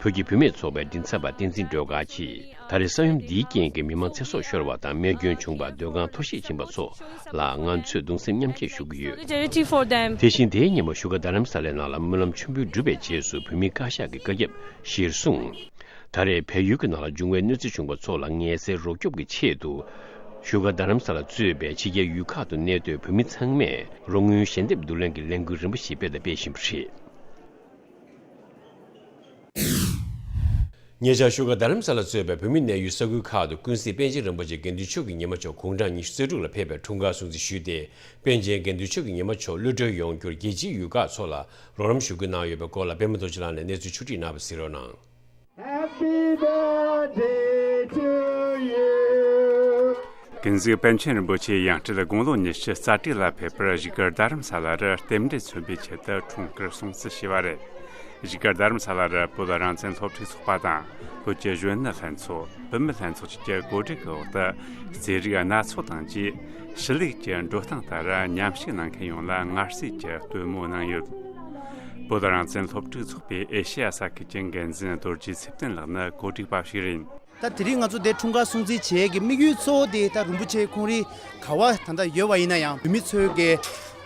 བོད་ཀྱི་བུད་མེད་ཚོགས་པའི་མགྲིན་ཚབ་པ་བསྟན་འཛིན་སྒྲོལ་དཀར་གྱིས། ད་རེས་ས་ཡོམ་འདིའི་རྐྱེན་གྱིས་མི་མང་ཚེ་སྲོག་ཤོར་བ་དང་རྨས་སྐྱོན་བྱུང་བ། སྡོད་ཁང་འཐོར་ཞིག་ཕྱིན་པ་སོགས་ལ་ང་ཚོས་གདུང་སེམས་མཉམ་སྐྱེད་ཞུ་གི་ཡོད། Solidarity for them. དེ་བཞིན་དེའི་ཉིན་མོ་བཞུགས་སྒར་རྡ་རམ་ས་ལའི་ནང་ལ་སྨོན་ལམ་མཆོད་འབུལ་གྲུབ་པའི་རྗེས་སུ། བོད་མི་བཀའ་ཤག་གི་བཀའ་ཁྱབ་གཞིར་བཟུང་། ད་རེས་བལ་ཡུལ་གྱི་ནང་ལ་འབྱུང་བའི་གནོད་འཚེ་བྱུང་བ་ཚོ་ལ་ངལ་སེལ་རོགས་སྐྱོབ་ཀྱི་ཆེད་དུ། བཞུགས་སྒར་རྡ་རམ་ས་ལ་གཙོས་པའི་ཕྱི་རྒྱལ་ཡུལ་ཁག་ཏུ་གནས་སྡོད་བོད་མི་ཚང་མས་རོགས་དངུལ་ཞལ་འདེབས་བསྡུ་ལེན་གྱི་ལས་འགུལ་རིམ་པ་ཞིག་སྤེལ་དང་སྤེལ་བཞིན་པ་རེད། ཉེ་ཆར་བཞུགས་སྒར་རྡ་རམ་ས་ལ་གཙོས་པའི་བོད་མི་གནས་ཡུལ་ས་ཁུལ་ཁག་ཏུ་ཀུན་གཟིགས་པཎ་ཆེན་རིན་པོ་ཆེ་དགེ་འདུན་ཆོས་ཀྱི་ཉི་མ་མཆོག་དགུང་གྲངས་ཉི་ཤུ་རྩ་དྲུག་ལ་ཕེབས་པའི་འཁྲུངས་སྐར་སྲུང་བརྩི་ཞུས་ཏེ། པཎ་ཆེན་དགེ་འདུན་ཆོས་ཀྱི་ཉི་མ་མཆོག་གློད་གྲོལ་ཡོང་རྒྱུར་རྒྱལ་སྤྱིའི་ཡུལ་ཁག་ཚོ་ལ་རོགས་རམ་ཞུ་སྐུལ་གནང་ཡོད་པའི་སྐོར་ལ་པད་མ་རྡོ་རྗེ་ལགས་ནས་གནས་ཚུལ་ཕྱོགས་སྒྲིག་གནང་བ་གཟིགས་རོགས་གནང་། Happy birthday to you. ཀུན་གཟིགས་པཎ་ཆེན་རིན་པོ་ཆེ་ཡང་སྤྲུལ་དགུང་ལོ་ཉི་ཤུ་རྩ་དྲུག་ལ་ཕེབས་པར་བཞུགས་སྒར་རྡ་རམ་ས་ལར་རྟེན་འབྲེལ་མཚོན་པའི་ཆེད་དུ་འཁྲུངས་སྐར་སྲུང་བརྩི་ཞུས་པ་རེད། བཞུགས་སྒར་རྡ་རམ་ས་ལར་བོད་རང་བཙན་སློབ་ཕྲུག་ཚོགས་པ་དང་བོད་ཀྱི་གཞོན་ནུ་ལྷན་ཚོགས། བུད་མེད་ལྷན་ཚོགས་བཅས་ཀྱི་གོ་སྒྲིག་གི་འོག་ཏུ། རྩེད་རིགས་སྣ་ཚོགས་དང་བཅས་ཕྱི་ལུགས་ཀྱི་འགྲོ་སྟངས་ལྟར་མཉམ་ཞུགས་གནང་མཁན་ཡོངས་ལ་ངལ་གསོའི་གི་སྟོན་མོ་གནང་ཡོད། བོད་རང་བཙན་སློབ་ཕྲུག་ཚོགས་པའི་ཨེ་ཤེ་ཡ་ས་ཁུལ་གྱི་འགན་འཛིན་རྡོ་རྗེ་ཚེ་བརྟན་ལགས་ནི་གོ་སྒྲིག་པ་ཞིག་རེད། ད་དེ་རིང་ང་ཚོ་འདིར་འཁྲུངས་སྐར་སྲུང་བརྩི་བྱེད་ཀྱི་དམིགས་ཡུལ་གཙོ་བོ་དེ། ད་རིན་པོ་ཆེ་ཁོང་རང་ག་པར་ད་ལྟ་ཡོད་པ་ཡིན་ན་ཡང་། བོད་མི་ཚོའི་གི་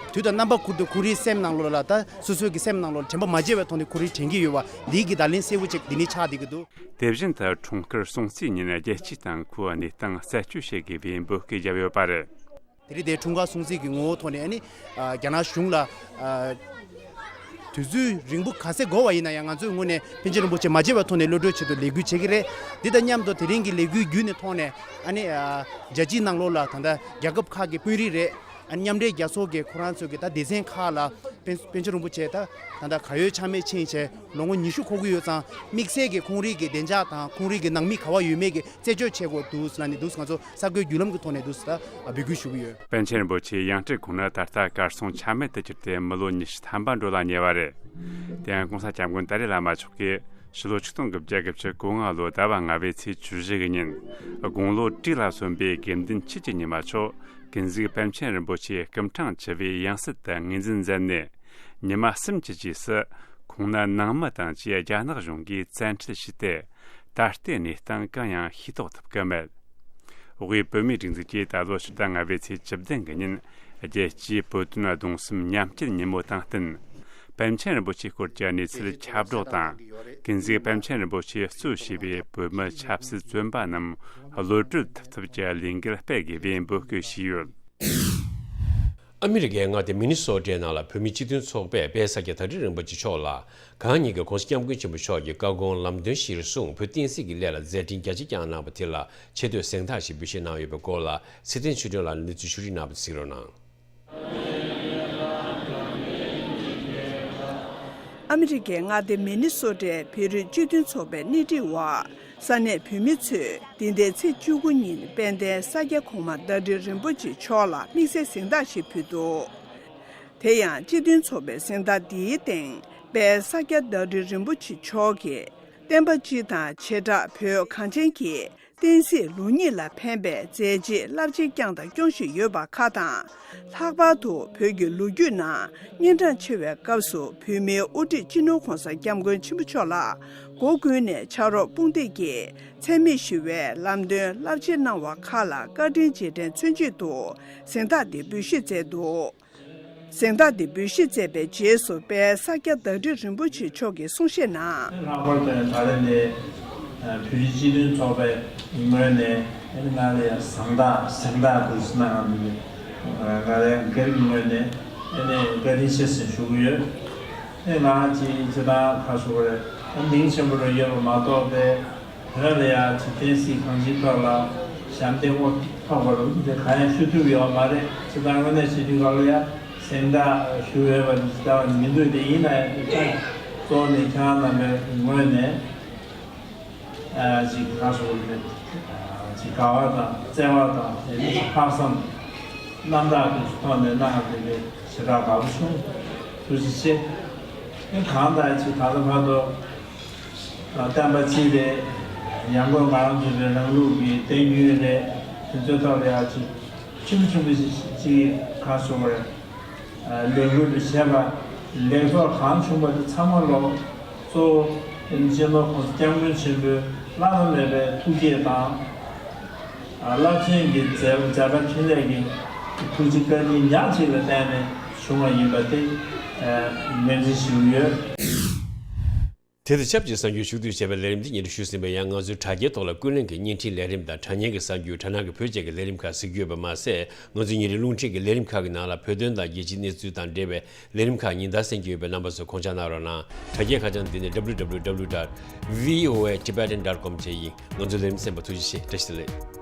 དུས་དང་རྣམ་པ་ཁུར་དུ་ཁོང་རའི་སེམས་ནང་ལོགས་ལ། ད་སོ་སོའི་གི་སེམས་ནང་ལོགས་ལ་དྲན་པ་མ་བརྗེད་པའི་ཐོག་ནས་ཁོང་རང་དྲན་གྱི་ཡོད་པ། འདིའི་གི་བརྡ་ལན་གསལ་པོ་ཅིག་འདི་ནས་ཆགས་བསྡད་ཀྱི་འདུག། དེ་བཞིན་དུ་འཁྲུངས་སྐར་སྲུང་བརྩིའི་ཉིན་རྒྱལ་སྤྱི་དང་ཁུལ་གནས་སྟངས་རྩད་གཅོད་བྱེད་དགོས་པའི་འབོད་སྐུལ་བརྒྱབ་ཡོད་པ་རེད། དེ་རིང་དེ་འཁྲུངས་སྐར་སྲུང་བརྩི་གི་ངོ་བོ་ཐོག་ནས་ཨ་ནི་ཨ་རྒྱ་ནག་གཞུང་ལ་ཨ་དུས་ཚོད་རིང་པོ་ག་ཚད་འགོར་བ་ཡིན་ན་ཡང་ང་ཚོའི་ངོས་ནས་པཎ་ཆེན་རིན་པོ་ཆེ་མ་བརྗེད་པའི་ཐོག་ནས་གློད་གྲོལ་ཆེད་དུ་ལས་འགུལ་བྱེད་ཀྱི་རེད། འདི་དང་མཉམ་དུ་དེ་རིང་གི་ལས་འགུལ་བརྒྱུད་ནས་ཐོག་ནས་ཨ་ནི་ཨ་རྒྱལ་སྤྱིའི་ནང་ལོགས་ལ་ད་ལྟ་རྒྱལ་ཁབ་ཁག་གི་དཔོན་རིགས་རེད། ཨ་ནི་མཉམ་འབྲེལ་རྒྱལ་ཚོགས་ཀྱི་ཁོ་རང་ཚོའི་གི་ད་སྡེ་ཚན་ཁག་ལ་པཎ་པཎ་ཆེན་རིན་པོ་ཆེ་ད་ད་ལྟ་གར་ཡོད་ཆ་མེད་ཕྱིན་བྱས་ལོ་ངོ་ཉི་ཤུ་འཁོར་གྱི་ཡོད་ཙང་དམིགས་བསལ་གྱི་ཁོང་རིགས་ཀྱི་བདེ་འཇགས་དང་ཁོང་རིགས་ཀྱི་ནང་མི་ག་བ་ཡོད་མེད་ཀྱི་རྩད་གཅོད་བྱེད་དགོས་འདུག་ཟེར་ནས་འདུག་ང་ཚོ་གསར་འགོད་བརྒྱུད་ལམ་གྱི་ཐོག་ནས་འདུག་ད་འབོད་སྐུལ་ཞུ་གི་ཡོད། པཎ་ཆེན་རིན་པོ་ཆེའི་ཡང་སྤྲུལ་ཁོང་ནི་ད་ལྟ་གར་སོང་ཆ་མེད་དུ་གྱུར་ཏེ་མི་ལོ་ཉི་ཤུ་ཐམ་པ་འགྲོ་ལ་ཉེ་བ་རེད། དེ་ཡང་གོང་ས་སྐྱབས་མགོན་ཏཱ་ལའི་བླ་མ་མཆོག་གིས་ཕྱི་ལོ་ཆིག་སྟོང་དགུ་བརྒྱ་དགུ་བཅུ་གོ་ལྔ་ལོའི་ཟླ་བ་ལྔ་པའི་ཚེས་བཅུ་བཞི་གི་ཉིན་དགུང་ལོ་དྲུག་ལ་སོན་པའི་དགེ་འདུན་ཆོས་ཀྱི་ཉི་མ་མཆོག་ཀུན་གཟིགས་པཎ་ཆེན་རིན་པོ་ཆེའི་སྐུ་འཕྲེང་བཅུ་བའི་ཡང་སྲིད་དུ་ངོས་འཛིན་མཛད་ནས། ཉི་མ་གསུམ་གྱི་རྗེས་སུ་ཁོང་ནི་ནང་མི་དང་བཅས་རྒྱ་ནག་གཞུང་གིས་བཙན་ཁྲིད་བྱས་ཏེ། ད་ལྟའི་གནས་སྟངས་གང་ཡང་ཤེས་རྟོགས་ཐུབ་ཀྱི་མེད། དབུས་བོད་མིའི་སྒྲིག་འཛུགས་ཀྱིས་ད་ལོ་ཕྱི་ཟླ་ལྔ་པའི་ཚེས་བཅུ་བདུན་གྱི་ཉིན་རྒྱལ་སྤྱིའི་བོད་དོན་གདུང་སེམས་མཉམ་སྐྱེད་ཉིན་མོ་དང་བསྟུན། པཎ་ཆེན་རིན་པོ་ཆེའི་སྐོར་གྱི་གནས་ཚུལ་ཁྱབ་བསྒྲགས་དང་། ཀུན་གཟིགས་པཎ་ཆེན་རིན་པོ་ཆེས་གཙོས་བྱས་པའི་བོད་མི་ཆབ་སྲིད་བཙོན་པ་རྣམས་གློད་གྲོལ་ཐུབ་ཐབས་ཀྱི་ལས་འགུལ་སྤེལ་དགོས་པའི་འབོད་སྐུལ་བྱས་ཡོད། ཨ་མི་རི་ཀའི་མངའ་སྡེ་མི་ནི་སོ་ཊའི་ནང་ལ་བོད་མིའི་སྤྱི་མཐུན་ཚོགས་པས་དཔལ་ས་སྐྱ་བདག་ཁྲི་རིན་པོ་ཆེ་མཆོག་ལ་གང་ཉིད་ཀྱིས་༸གོང་ས་༸སྐྱབས་མགོན་ཆེན་པོ་མཆོག་གི་བཀའ་དགོངས་ལམ་སྟོན་གཞིར་བཟུང་བོད་བསྟན་སྲིད་ཀྱི་སླད་ལ་མཛད་འཕྲིན་རྒྱ་ཆེ་བསྐྱངས་གནང་བ་དེ་ལ་ཆེ་བསྟོད་གཟེངས་རྟགས་ཤིག་འབུལ་བཞེས་གནང་ཡོད་པའི་སྐོར་ལ་ཚེ་བརྟན་ཆོས་སྒྲོན་ལགས་ནས་གནས་ཚུལ་ཕྱོགས་བསྒྲིགས་གནང་བ་དེ་གཟིགས་རོགས་གནང་། ཨ་མི་རི་ཀའི་མངའ་སྡེ་མི་ནི་སོ་ཊའི་བོད་རིགས་སྤྱི་མཐུན་ཚོགས་པའི་སྣེ་ཁྲིད་འོག་ས་གནས་བོད་མི་ཚོས་འདི་ཟླའི་ཚེས་བཅུ་དགུ་ཉིན་དཔལ་ལྡན་ས་སྐྱ་གོང་མ་བདག་ཁྲི་རིན་པོ་ཆེ་མཆོག་ལ་དམིགས་བསལ་གཟེངས་རྟགས་ཤིག་ཕུལ་འདུག་དེ་ཡང་སྤྱི་མཐུན་ཚོགས་པའི་གཟེངས་རྟགས་འདིའི་སྟེང་དཔལ་ས་སྐྱ་བདག་ཁྲི་རིན་པོ་ཆེ་མཆོག་གིས་བསྟན་པ་སྤྱི་དང་བྱེ་བྲག་བོད་གངས་ཅན་གྱི་བསྟན་སྲིད་ལུགས་གཉིས་ལ་ཕན་པའི་མཛད་རྗེས་རླབས་ཆེན་བསྐྱངས་དང་སྐྱོང་བཞིན་ཡོད་པ་ཁག་དང་། ལྷག་པར་དུ་བོད་ཀྱི་ལོ་རྒྱུས་ནང་གཉན་འཕྲང་ཆེ་བའི་སྐབས་སུ་བོད་མིའི་དབུ་ཁྲིད་སྤྱི་ནོར་༸གོང་ས་༸སྐྱབས་མགོན་ཆེན་པོ་མཆོག་ལ་སྒོ་ཀུན་ནས་ཕྱག་རོགས་དཔུང་འདེགས་ཀྱིས་འཚེ་མེད་ཞི་བའི་ལམ་སྟོན་རླབས་ཆེན་གནང་བ་ཁག་ལ་བཀའ་དྲིན་རྗེས་དྲན་མཚོན་ཆེད་དུ་གཟེངས་རྟགས་འདི་འབུལ་བཞེས་མཛད་འདུག་གཟེངས་རྟགས་འདི་འབུལ་བཞེས་མཛད་པའི་རྗེས་སུ་དཔལ་ས་སྐྱ་བདག་ཁྲི་རིན་པོ་ཆེ་མཆོག་གིས་གསུང་བཤད་ནང་། ལྷག་པར་དུ་ད་རེས་འདི་བོད་རིགས་སྤྱི་མཐུན་ཚོགས་པའི་ངོས་ནས་ང་ལ་ཡང་གཟེངས་རྟགས་གཟེངས་རྟགས་འདུག་ཟེར་ན་ང་འདི་ང་ལ་ཡང་སྒེར་གྱི་ངོས་ནས་ཨ་ནི་བཀའ་དྲིན་ཆེ་ཟེར་ཞུ་གི་ཡོད། ཨ་ནི་ང་ཅིག་ཇི་ལྟར་ཁ་ཞུ་བ་རེད། མིང་ཆེན་པོ་རེ་ཡོད་པ་མ་གཏོགས་པའི། བོད་ལ་ཡང་ཅིག་བསྟན་སྲིད་གང་ཅིའི་ཐོག་ལ་ཞབས་འདེགས་ཕོག་པ་རུ་འདི་གང་ཡང་ཞུ་ཐུབ་ཡོད་མ་རེད། ཇི་ལྟར་དངོས་གནས་བྱེད་དུས་ག་ལ་ཡང་གཟེངས་རྟགས་ཞུ་འོས་པ་འདི་ཇི་ལྟར་མི་འདུག་དེ་ཡིན་ན་ཡང་དེ་ལྟར་གཙོ་བོ་ནི་ཁྱེད་རང་རྣམ་པའི་ངོས་ནས་ཅིག་ག་སོགས་ཅིག་དགའ་བ་དང་བརྩེ་བ་དང་དེ་ནི་ལྷག་བསམ་རྣམ་དག་དེ་ཚོ་ཐོག་ནས་གནང་བ་དེ་ལས་ཞེ་དྲག་དགའ་པོ་བྱུང་། ཐུགས་རྗེ་ཆེ། གང་ལྟར་ཅིག་ད་ལྟ་བར་དུ། བསྟན་པ་སྤྱི་དེ་ཡང་སྒོས་ང་རང་ཚོའི་རང་ལུགས་ཀྱི་བསྟན་རྒྱུན་རེད། དེ་ཚོའི་ཐོག་ལ་ཡང་ཅིག་ཆེན་པོ་ཆེན་པོ་ཞིག་ཅིག་གང་སོང་བར་ལས་འགུལ་དུ་བྱས་པ་ལེགས་ཚོགས་གང་བྱུང་བ་དེ་ཚང་མ་ལོ་གཙོ་བོ་སྤྱི་ནོར་༸གོང་ས་༸སྐྱབས་མགོན་ཆེན་པོའི་བླ་ན་མེད་པའི་ཐུགས་བསྐྱེད་དང་། རླབས་ཆེན་གྱི་མཛད་མཛད་པ་འཕྲིན་ལས་ཀྱི་ཐུགས་རྗེ་བཀའ་དྲིན་ཉག་གཅིག་ལ་བརྟེན་ནས་བྱུང་བ་ཡིན་པ་དེ་ངོས་འཛིན་ཞུ་གི་ཡོད། དེ་དང་ཆབས་ཅིག་གསར་འགྱུར་ཕྱོགས་བསྡུས་བྱས་པའི་ལས་རིམ་འདི་སྙན་སྒྲོན་ཞུས་ཟིན་པ་ཡིན། ང་ཚོའི་དྲ་རྒྱའི་ཐོག་ལ་ཀུན་གླེང་གི་བརྙན་འཕྲིན་ལས་རིམ་དང་དྲ་བརྙན་གྱི་གསར་འགྱུར། དྲ་ནང་གི་བོད་ཅེས་ཀྱི་ལས་རིམ་ཁག་གཟིགས་རྒྱུ་ཡོད་པ་མ་ཟད། ང་ཚོའི་ཉིན་རེའི་རླུང་འཕྲིན་གྱི་ལས་རིམ་ཁག་གི་ནང་ལ་བོད་དོན་དང་རྒྱལ་སྤྱིའི་གནས་ཚུལ་དང་འབྲེལ་བའི་ལས་རིམ་ཁག་ཉིན་ལྟར་གསན་རྒྱུ་ཡོད་པས་རྣམ་པ་ཚོས་གོང་ཆག་གནང་རོགས་གནང་། དྲ་རྒྱའི་ཁ་བྱང་འདི་ནི་www dot voatibetan dot com བཅས་ཡིན། ང་ཚོའི་ལས་རིམ་གསན་པར་ཐུགས་རྗེ་ཆེ། བཀྲ་ཤིས་བདེ་ལེགས།